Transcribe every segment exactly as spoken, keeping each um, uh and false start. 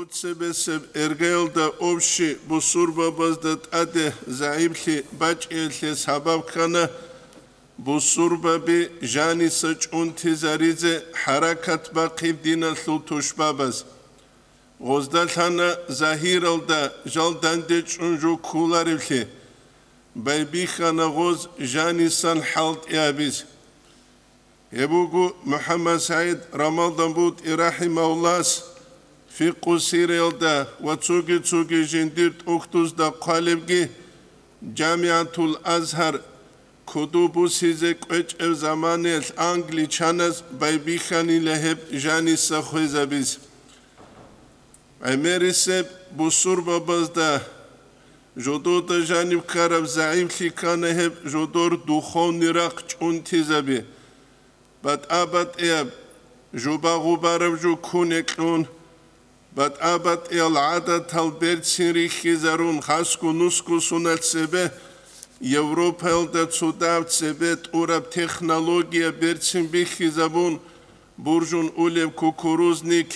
Уцебесеб эргаялда общий бусурбабазда тӀаде загӀиплъи бачӀиялъе сабаб ккана, бусурбаби жаниса чӀунтизаризе хӀаракат бахъиб диналъул тушбабаз. Гъозда лъана загьиралда жал данде чӀун жо кколаревлъи, байбихьана гъоз жанисан хӀалтӀи гьабиз. Гьеб буго МухӀаммад СагӀид Рамадан БутӀи рахӀимагьуллагьас фикъу сираялда ва цоги-цоги жиндир тӀохьдузда хъвалебги, ЖамигӀатул Азгьар кодоб бусизе кӀвечӀеб заманаялъ англичаназ байбихьанила гьеб жаниса хвезабиз. ГӀемерисеб бусурбабазда жодода жаниб ккараб загӀиплъи ккана гьеб жодор духовный рахъ чӀунтизаби. БатӀа-батӀияб, жуба-гъубараб жо ккун гьекьун, батӀа-батӀиял гӀадатал берцин рихьизарун, хасго нусго соналъ цебе Европаялда цо дагьаб цебе тӀураб технология берцин бихьизабун, буржун улеб кукурузник,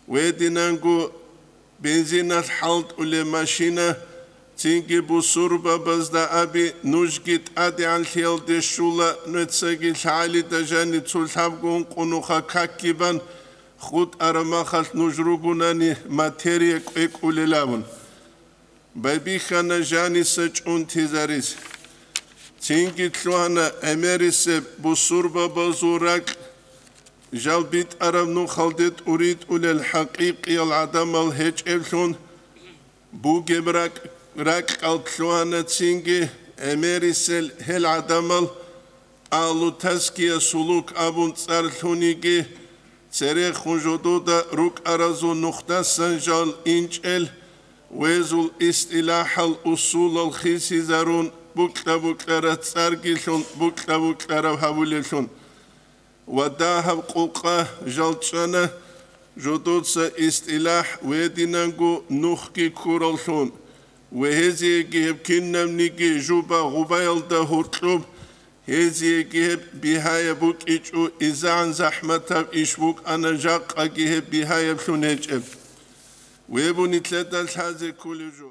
гьединанго бензиналъ хӀалтӀулеб машина, цинги бусурбабазда аби, нужги тӀадегӀанлъиялде щула, нугӀцаги лъагӀалида жаницул лъабго ункъо нуха какги бан, хутӀараб махалъ нуж ругунани материя кӀвекӀулел абун. Байбихьана жаниса чӀунтизарис. Цинги лъугьана гӀемерисеб бусурбабазул ракь, жал битӀараб нухалде тӀуритӀулел хӀакъикъиял гӀадамал гьечӀеблъун, бугеб ракь, ракьал лъугьана цинги гӀемерисел гьел гӀадамал, Агьлу тазкия сулук абун цӀар лъуниги, церехун жодода рукӀаразул нухдасан жал инчӀел, гьезул истилахӀал усулал хисизарун, букьа-букьараб цӀарги лъун, букьа-букьараб гьабулеблъун. Ва дагьаб къокъа жал чӀана, жодоца истилахӀ гьединанго нухги ккураллъун, ва гьезиеги гьеб кинабниги жуба-гъубаялда гьоркьоб, гьезиеги гьеб бигьаяб букӀичӀо, изегӀан захӀматаб иш букӀана, жакъаги гьеб бигьаяблъун гьечӀеб. Гьеб нилъеда лъазе кколеб жо.